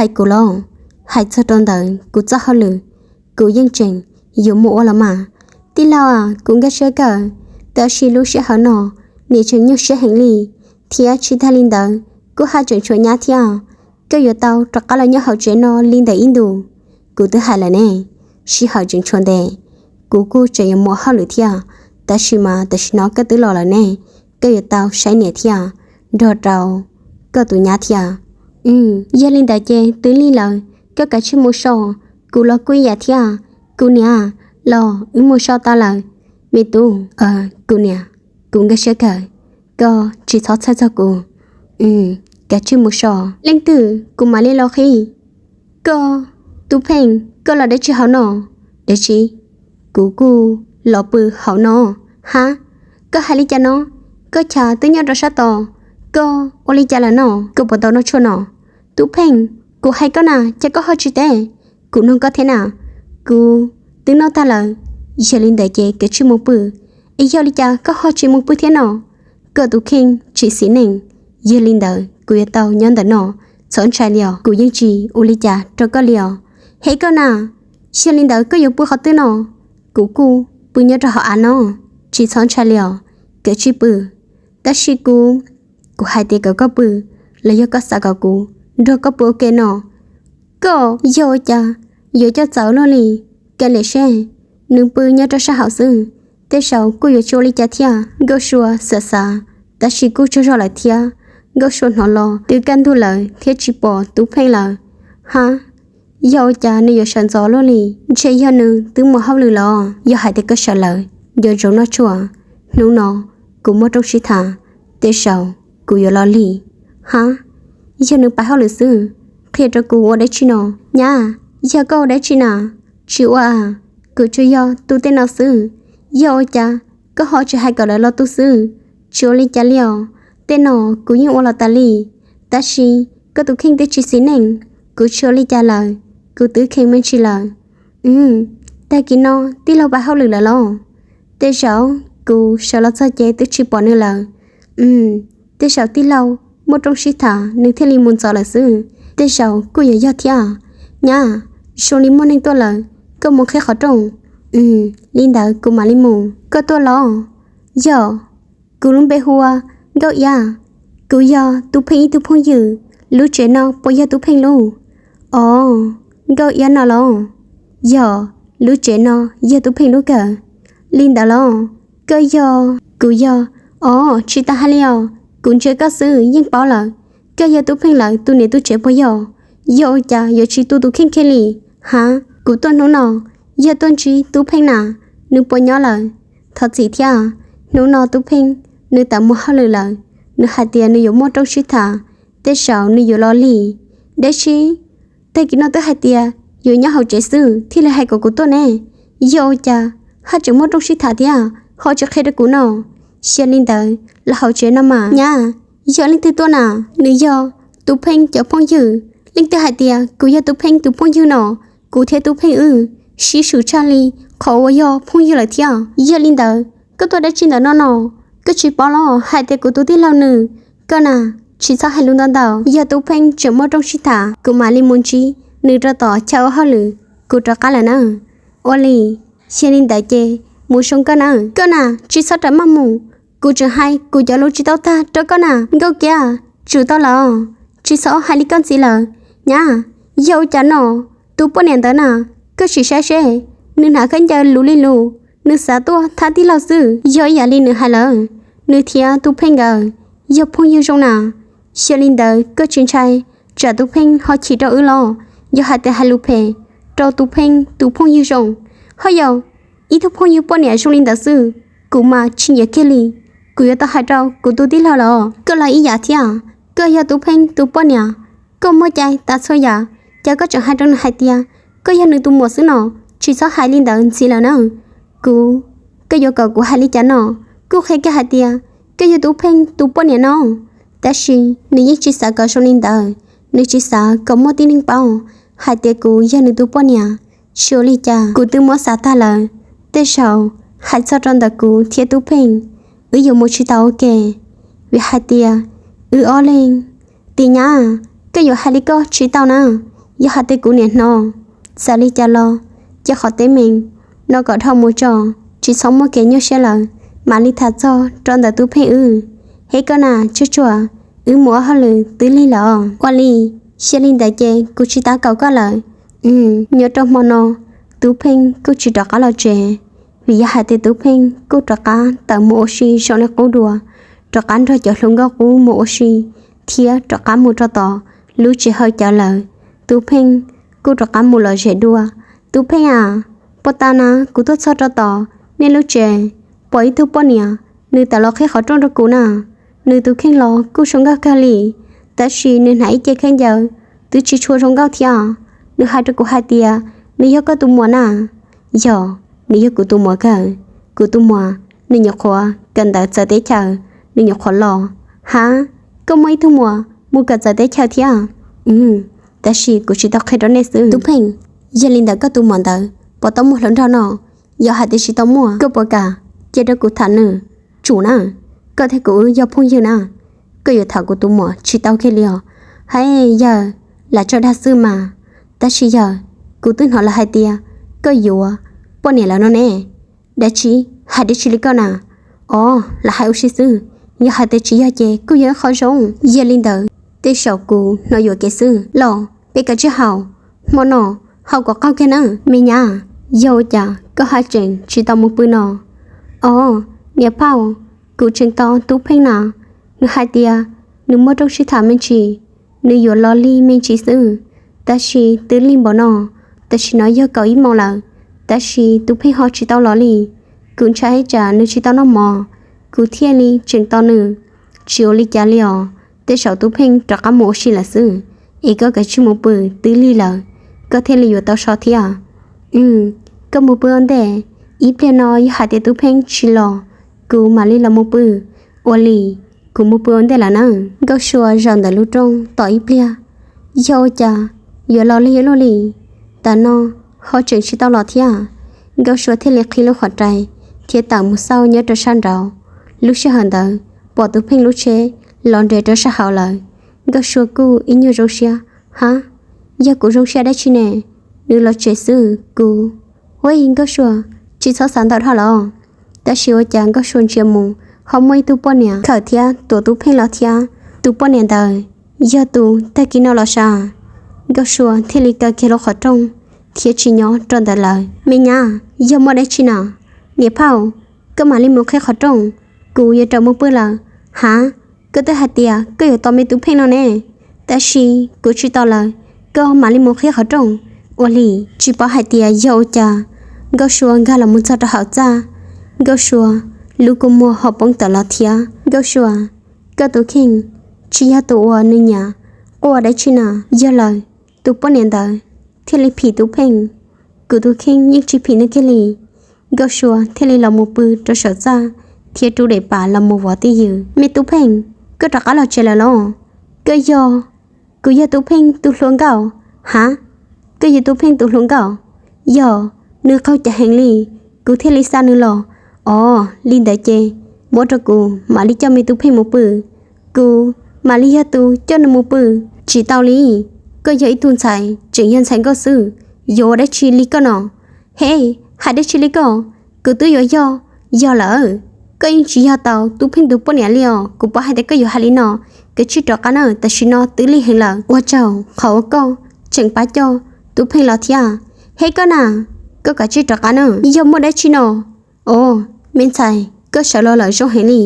Hais kuv los, hais txog rau ntawm kuv txoj hauj lwm, kuv yeej tseem yuav mus ua los mas. Tij laug, kuv nkag siab kawg, tab sis lub sij hawm no niam tseem nyuaj siab heev li, thiab tsis tag li ntawd kuv haj tseem tshuav nyab thiab. Koj yuav tau rov qab los nyob hauv tsev no li ntawm ib ntus. Kuv twb hais lawm ne, sij hawm tseem tshuav ntev, kuv kuj tseem yuav mus hauj lwm thiab, tab sis mas tam sim no koj twb los lawm ne, koj yuav tau saib niam thiab nrog rau koj tus nyab thiab. Yog li ntawd ces twb lig lawm, koj kav tsij mus so, kuv los kuj ib yam thiab. Kuv niam, los wb mus so tau lawm. Me tub, kuv niam, kuv nkag siab kawg, koj tsis txhob txhawj txog kuv, kav tsij mus so, leej twg kuv mam li los qhib. Koj, Tub Pheej, koj los dab tsi hauv no? Dab tsi? Kuv kuj los pw hauv no. Hab, koj hais li cas no? Koj chav twb nyob rau sab tod, koj ua li cas lawm no? Koj puas tau noj tshuaj no? Tub Pheej, kuv hais koj na, cas koj ho tsis teb? Kuv nug koj thiab na. Kuv twb noj tag lawm. Yog li ntawd ces kav tsij mus pw. Es yog li cas koj ho tsis mus pw thiab no? Koj tus kheej tsis xis neej, yog li ntawd kuv yuav tau nyob ntawm no, txhob ntshai li os, kuv yeej tsis ua li cas rau koj li os. Hej koj na, yog li ntawd koj yuav pw qhov twg no? Kuv kuj pw nyob rau hauv av no, tsis txhob ntshai li os, kav tsij pw. Tab sis kuv, kuv hais tias kom koj pw, los yog koj xav kom kuv nrog koj pw ua ke no? Koj yog ua cas yuav coj txawv luaj li? Kav liam seb, nws pw nyob rau sab hauv xwb, tej zaum kuj yuav tsis ua li cas thiab. Nkauj Sua xav xav, tab sis kuj tsaug zog lawm thiab. Nkauj Sua hnov los twb kaj ntug lawm thiab tsis pom Tub Pheej lawm. Hab, yog ua cas nws yuav sawv ntxov luaj li? Ntshe yog nws twb mus hauj lwm los. Yog hais tias koj sawv lawm, nco ntsoov noj tshuaj, hnub no kuv muaj rooj sib tham, tej zaum kuv yuav los lig. Hab, yog nws pais hauj lwm xwb, qhia rau kuv ua dab tsi no? Nyab, yog koj ua dab tsi na? Tsis ua, kuv tsuas yog tu tej no xwb. Yog ua cas koj ho tsis hais kom lawv los tu xwb? Tsis ua li cas li os, tej no kuv yeej ua los tas li. Tab sis koj tus kheej twb tsis xis neej, kuv tsis ua li cas lawm, kuv twb kheev me ntsis lawm. Tag kis no tij laug pais hauj lwm lawm los? Tej zaum kuv sawv los txog ces twb tsis pom nws lawm. Tej zaum tij laug muaj rooj sib tham nws thiaj li mus ntxov lawm xwb. Tej zaum kuj yuav yog thiab. Nyab, zoo li muaj neeg tuaj lawm, koj mus qhib qhov rooj. Li ntawd kuv mam li mus. Koj tuaj los? Yog, kuv lub npe hu ua Nkauj Iab, kuv yog Tub Pheej ib tug phooj ywg. Lub tsev no puas yog Tub Pheej lub? Os, Nkauj Iab no los? Yog, lub tsev no yog Tub Pheej lub kawg. Li ntawd los? Koj yog? Kuv yog. Os, tsis tas hais li os, kuv ntsia koj xwb yeej paub lawm. Koj yog Tub Pheej lawv tus niam tus tsev puas yog? Yog ua cas yuav tsis tu tus kheej kiag li? Hab, kuv tuaj hnub no yog tuaj ntsib Tub Pheej na, nws puas nyob lawm? Thov txim thiab, hnub no Tub Pheej nws tawm mus hauj lwm lawm, nws hais tias nws yuav muaj rooj sib tham, tej zaum nws yuav los lig. Dab tsi? Tag kis no twb hais tias yuav nyob hauv tsev xwb thiaj li hais kom kuv tuaj ne. Yog ua cas haj tseem muaj rooj sib tham thiab ho tsis qhia rau kuv no? Xyov li ntawd los hauv tsev no mas. Nyab, yog leej twg tuaj na? Nws yog Tub Pheej cov phooj ywg. Leej twg hais tias kuv yog Tub Pheej tus phooj ywg no? Kuv thiab Tub Pheej wb sib swm tshaj li qhov uas yog phooj ywg lawm thiab. Yog li ntawd koj tuaj dab tsi ntawm no no? Koj tsis paub los hais tias kuv tus tij laug nws? Koj na, tsis txhob hais lus ntau ntau. Yog Tub Pheej tseem muaj rooj sib tham kuv mam li mus ntsib nws rau tom chaw ua hauj lwm, kuv rov qab lawm na. Ua li, yog li ntawd ces mus zoo koj na. Koj na, tsis txhob rawm maj mus, kuv tseem hais kuv cov lus tsis tau tag rau koj na. Nkauj Kiab, tsum tau lawm, tsis txhob hais li koj ntxiv lawm. Nyab, yog ua cas no? Tus poj niam ntawd na, koj sim saib seb, nws hnav khaub ncaws luv li lus, nws xav tuaj thab tij laug xwb. Yog ib yam li nws hais lawm, nws thiab Tub Pheej nkawd yog phooj ywg zoo na. Xyov li ntawd koj tsis ntshai tsam Tub Pheej ho chim rau wb los? Yog hais tias hais lus phem rau Tub Pheej tus phooj ywg zoo, ho yog ib tug phooj ywg poj niam zoo li ntawd xwb, kuv mas tsis nyiam kiag li. Kuv yuav tau hais rau kuv tus tij laug los? Koj los ib yam thiab, koj yog Tub Pheej tus poj niam, koj muaj cai tas txhua yam, cas koj tseem hais rau nws hais tias koj yog nws tus muam xwb no? Tsis txhob hais li ntawd ntxiv lawm na. Kuv, koj yuav kom kuv hais li cas no? Kuj qhia kiag hais tias koj yog Tub Pheej tus poj niam no. Tab sis nws yeej tsis xav kom zoo li ntawd, nws tsis xav kom muaj tib neeg paub hais tias kuv yog nws tus poj niam. Tsis ua li cas, kuv twb muab xav tag lawm. Tej zaum hais txog rau ntawm kuv thiab Tub Pheej, wb yuav mus tsis tau ua ke, vim hais tias wb ob leeg, Tis Nyab, Koj yuav hais li koj tsis tau na. Yog hais tias kuv niam hnov, txawm li cas los cia qhov teeb meem no kom dhau mus tso, tsis txhob muaj kev nyuaj siab lawm. Mam li tham txog rau ntawm Tub Pheej wb. Hej koj na, tsuag tsuag, wb mus ua hauj lwm twb lig lawm os. Ua li, yog li ntawd ces kuv tsis tab kaum koj lawm. Nyob rau hmo no, Tub Pheej kuj tsis rov qab los tsev, vim yog hais tias Tub Pheej kuj rov qab tawm mus ua si zoo li qub dua, rov qab nrog cov hluas nkauj qub mus ua si, thiab rov qab mus rau tom lub tsev hau cawv lawm. Tub Pheej kuj rov qab mus lom zem dua. Tub Pheej a, puag ta na kuv tuaj txog rau tom nej lub tsev, pom ib tug poj niam, nws tawm los qhib qhov rooj rau kuv na. Nws tus kheej los kuj zoo nkauj kawg li, tab sis nws hnav ib ce khaub ncaws twb tsis tshua zoo nkauj thiab. Nws hais rau kuv hais tias nws yog koj tus muam na. Yog, nws yog kuv tus muam kawg. Kuv tus muam nws nyuam qhuav kawm ntawv txawv teb chaws, nws nyuam qhuav los. Ha, koj muaj ib tug muam mus kawm txawv teb chaws thiab? Tab sis kuv tsis tau qhia rau nej xwb. Tub Pheej, yog li ntawd koj tus muam ntawd puas tau muaj hluas nraug no? Yog hais tias tsis tau muaj, koj puas kam cia rau kuv tham nws? Tsum na, koj thiab kuv wb yog phooj ywg na, koj yuav tham kuv tus muam tsis tau kiag li os. Hais yawg, lam tso dag xwb mas. Tab sis yawg, kuv twb hnov lawv hais tias koj yuav poj niam lawm no ne. Dab tsi? Hais dab tsi li koj na? Os, lam hais ua si xwb, yog hais tias tsis yog ces kuj yog ib qho zoo. Yog li ntawd tej zaum kuv hnov yuam kev xwb los peb kav tsij haus, hmo no haus kom qaug kiag na. Me nyab, yog ua cas koj haj tseem tsis tau mus pw no? Os, niam phauj, kuv tseem tos Tub Pheej na. Nws hais tias nws muaj rooj sib tham me ntsis, nws yuav los lig me ntsis xwb, tab sis twb lig npaum no, tam sim no yog kaum ib moos lawm, tab sis Tub Pheej ho tsis tau los li. Kuv ntshai ib tsam nws tsis tau noj mov, kuv thiaj li tseem tos nws. Tsis ua li cas li os, tej zaum Tub Pheej rov qab mus ua si lawm xwb, es koj kav tsij mus pw, twb lig lawm, koj thiaj li yuav tau so thiab. Koj mus pw ua ntej, ib pliag no yog hais tias Tub Pheej tsis los, kuv mam li los mus pw. Ua li, kuv mus pw ua ntej lawm na. Nkauj Sua zaum ntawm lub rooj tos ib pliag, yog ua cas yuav los lig ua luaj li, tam no ho tseem tsis tau los thiab. Nkauj Sua thiaj li qhib lub qhov rai thiab tawm mus xauj nyob rau sab nraud. Lub sij hawm ntawd pom Tub Pheej lub tsheb los nres rau sab hauv lawm. Nkauj Sua kuj ib nyuag zoo siab. Ha, yog kuv zoo siab dab tsi ne? Nws los tsev xwb kuv. Ua, Nkauj Sua, tsis txhob xav ntau dhau los. Tab sis ua cas Nkauj Sua ntsia mus ho muaj ib tug poj niam khawm thiab tuav Tub Pheej los thiab. Tus poj niam ntawd yog tus tag kis no los sav? Nkauj Sua thiaj li kaw kiag lub qhov rooj thiab tsis nyob rau ntawd lawm. Me nyab, yog muaj dab tsi na? Niam phauj, koj mam li mus qhib qhov rooj, kuv yuav rawm mus pw lawm. Ha, koj twb hais tias koj yuav tos me Tub Pheej no ne, tab sis kuv tsis tos lawm, koj mam li mus qhib qhov rooj. Ua li, tsis paub hais tias yog ua cas, Nkauj Sua nkag los mus txog rau hauv txaj, Nkauj Sua lub kua muag ho poob tawm los thiab. Nkauj Sua, koj tus kheej tsis yog tus uas nws nyiam quaj dab tsi na. Yog lawm, tus poj niam ntawd thiaj li phim Tub Pheej. Kuv tus kheej yeej tsis phim nws kiag li. Nkauj Sua thiaj li los mus pw rau saum txaj thiab rub daim pam los mus vov twj ywm. Me Tub Pheej, koj rov qab los tsev lawm los? Koj yog, kuv yog Tub Pheej tus hluas nkauj. Ha, koj yog Tub Pheej tus hluas nkauj? Yog, nws qaug cawv heev li, kuv thiaj li xa nws los. Os, li ntawd ces muab rau kuv mam li coj me Tub Pheej mus pw, kuv mam li yog tus coj nws mus pw. Tsis tau li, koj yog ib tug ntxhais tseem yog ntxhais nkauj xwb, yuav ua dab tsi li koj no? He, hais dab tsi li koj? Kuv twb yuav yog, yog lawm. Koj yeej tsis yog tau Tub Pheej tus poj niam li os, kuv paub hais tias koj yuav hais li no. Kav tsij rov qab na, tam sim no twb lig heev lawm. Ua tsaug qhov uas koj tseem pab coj Tub Pheej los thiab. He koj na, koj kav tsij rov qab na, yog muaj dab tsi no. Os, me ntxhais, koj sawv los lawm zoo heev li.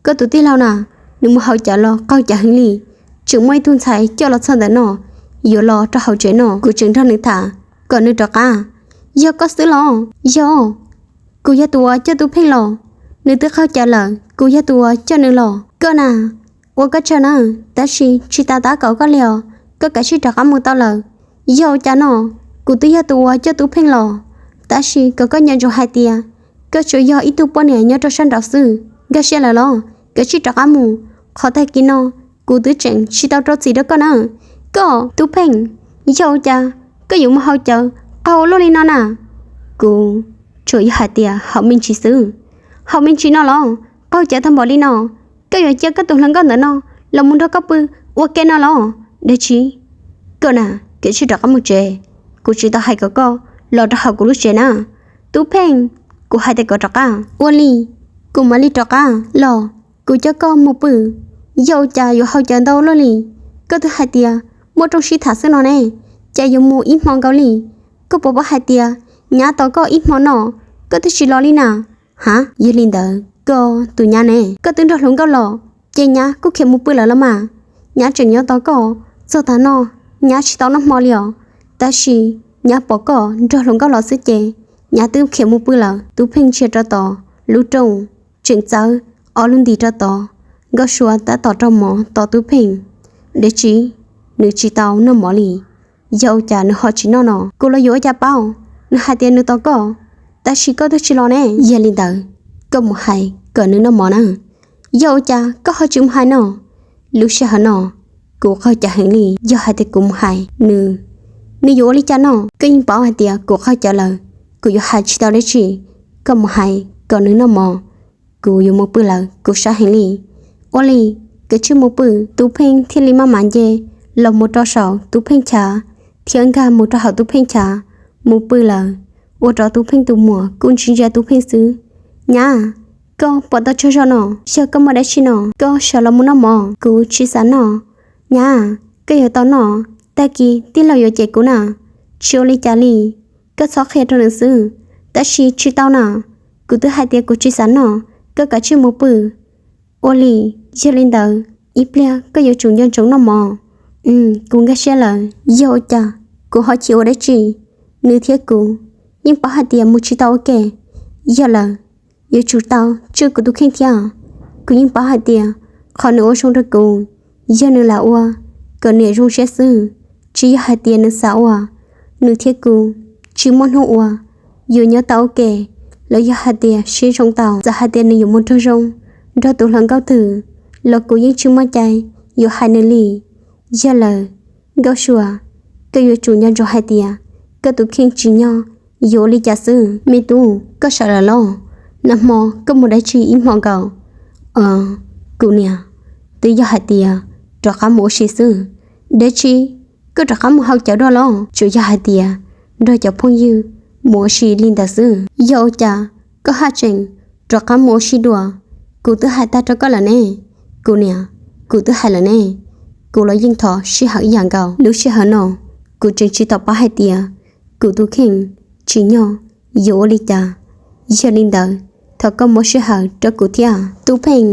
Koj tus tij laug na, nws mus haus cawv los qaug cawv heev li, tseem muaj ib tug ntxhais coj los txog ntawm no, yuav los rau hauv tsev no, kuv tseem nrog nws tham kom nws rov qab. Yog koj xwb los? Yog, kuv yog tus uas coj Tub Pheej los. Nws twb qaug cawv lawm, kuv yog tus uas coj nws los. Koj na, ua koj tsaug na, tab sis tsis tas tab kaum koj li os, koj kav tsij rov qab mus tau lawm. Yog ua cas no? Kuv twb yog tus uas coj Tub Pheej los, tab sis kom koj nco ntsoov hais tias koj tsuas yog ib tug poj niam nyob rau sab nraud xwb. Nkag siab lawm los? Kav tsij rov qab mus, qhov tag kis no kuv twb tseem tsis tau rau txim rau koj na. Koj, Tub Pheej, yog ua cas koj yuav mus haus cawv qaug luaj li no na? Kuv tsuas yog hais tias haus me ntsis xwb. Haus me ntsis no los? Qaug cawv tag npaum li no, koj yuav cia koj tus hluas nkauj ntawm no los mus nrog koj pw ua ke no los? Dab tsi? Koj na, koj cia li rov qab mus tsev. Kuv tsis tau hais kom koj los rau hauv kuv lub tsev na. Tub Pheej, kuv hais tias kom rov qab. Ua li, kuv mam li rov qab los. Kuv coj koj mus pw, yog ua cas yuav haus cawv ntau luaj li? Koj twb hais tias muaj rooj sib tham xwb no ne, cas yuav mus ib hmo nkaus li? Koj puas paub hais tias nyab tos koj ib hmo no, koj twb tsis los li na? Ha, yog li ntawd koj tus nyab ne, koj twb nrog hluas nkauj los, ces nyab kuj khiav mus pw lawm los mas. Nyab tseem nyob tos koj txog tav no, nyab tsis tau noj hmo li os. Tab sis nyab pom koj nrog hluas nkauj los xwb ces nyab twb khiav mus pw lawm. Tub Pheej ntsia rau tom lub rooj, tseem txawb ob lub ntiv rau tod. Nkauj Sua tab tom rau mov tos Tub Pheej, dab tsi nws tsis tau noj mov li? Yog ua cas nws ho tsis noj no? Kuv los yuav ua cas paub? Nws hais tias nws tos koj, tab sis koj twb tsis los ne. Yog li ntawd, koj mus hais kom nws noj mov na. Yog ua cas koj ho tsis mus hais no? Lub sij hawm no kuv qaug cawv heev li, yog hais tias kuv mus hais nws, nws yuav ua li cas no? Koj yeej paub hais tias kuv qaug cawv lawm, kuv yuav hais tsis tau dab tsi. Koj mus hais kom nws noj mov, kuv yuav mus pw lawm, kuv sab heev li. Ua li, koj cia li mus pw. Tub Pheej thiaj li maj mam nce los mus rau saum Tub Pheej chav, thiab nkag mus rau hauv Tub Pheej chav, mus pw lawm, ua rau Tub Pheej tus muam kuj ntsia ntsia Tub Pheej xwb. Nyab, koj puas tau tsaug zog no? Yog koj muaj dab tsi no, koj sawv los mus noj mov, kuv tsis xav noj. Nyab, koj yuav tau noj, tag kis tij laug yuav cem kuv na. Tsis ua li cas li, koj txhob qhia rau nws xwb. Tab sis tsis tau na, kuv twb hais tias kuv tsis xav noj, koj kav tsij mus pw. Ua li, yog li ntawd ib pliag koj yuav tsum nco ntsoov noj mov. Kuv nkag siab lawm, yog ua cas kuv ho chim ua dab tsi? Nws thiab kuv yeej paub hais tias mus tsis tau ua ke, yog lawm yuav tsum tau tswj kuv tus kheej thiab. Kuv yeej paub hais tias qhov nws ua zoo rau kuv, yog nws lam ua kom niam zoo siab xwb, tsis yog hais tias nws xav ua. Nws thiab kuv tsis muaj hnub ua, yuav nyob tau ua ke, los yog hais tias sib zoo tau. Txawm hais tias nws yuav mus nrog zoo nrog tus hluas nkauj twg los kuv yeej tsis muaj cai yuav hais nws li. Yog lawm, Nkauj Sua, koj yuav tsum nco ntsoov hais tias koj tus kheej tsim nyog yuav ua li cas xwb. Me tub, koj sawv lawm los? Nag hmo koj mus dab tsi ib hmo nkaus? Kuv niam, twb yog hais tias rov qab mus ua si xwb. Dab tsi? Koj rov qab mus haus cawv dua los? Tsuas yog hais tias nrog cov phooj ywg mus ua si li ntawd xwb. Yog ua cas koj haj tseem rov qab mus ua si dua? Kuv twb hais tag rau koj lawm ne. Kuv niam, kuv twb hais lawm ne, kuv los yeej thov sij hawm ib yam nkaus. Lub sij hawm no kuv tseem tsis tau paub hais tias kuv tus kheej tsim nyog yuav ua li cas. Yog li ntawd, thov koj muab sij hawm rau kuv thiab. Tub Pheej,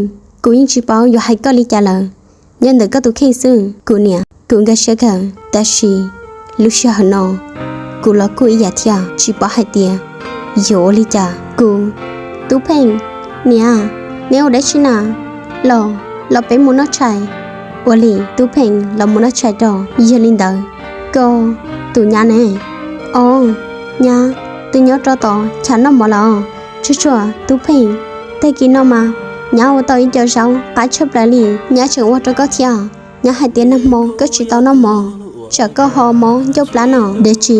kuv yeej tsis paub yuav hais koj li cas lawm, nyob ntawm koj tus kheej xwb. Kuv niam, kuv nkag siab kawg, tab sis lub sij hawm no kuv los kuj ib yam thiab, tsis paub hais tias yuav ua li cas. Kuv, Tub Pheej, niam, neb ua dab tsi na? Los, los peb mus noj tshais. Ua li, Tub Pheej los mus noj tshais rau. Yog li ntawd, koj tus nyab ne? Os, nyab twb nyob rau tom chav noj mov los. Tsuag tsuag, Tub Pheej, tag kis no mas nyab ua tau ib co zaub qab tshaj plaws li, nyab tseem ua rau koj thiab. Nyab hais tias nag hmo koj tsis tau noj mov, tsam koj ho mob ncauj plab no. Dab tsi?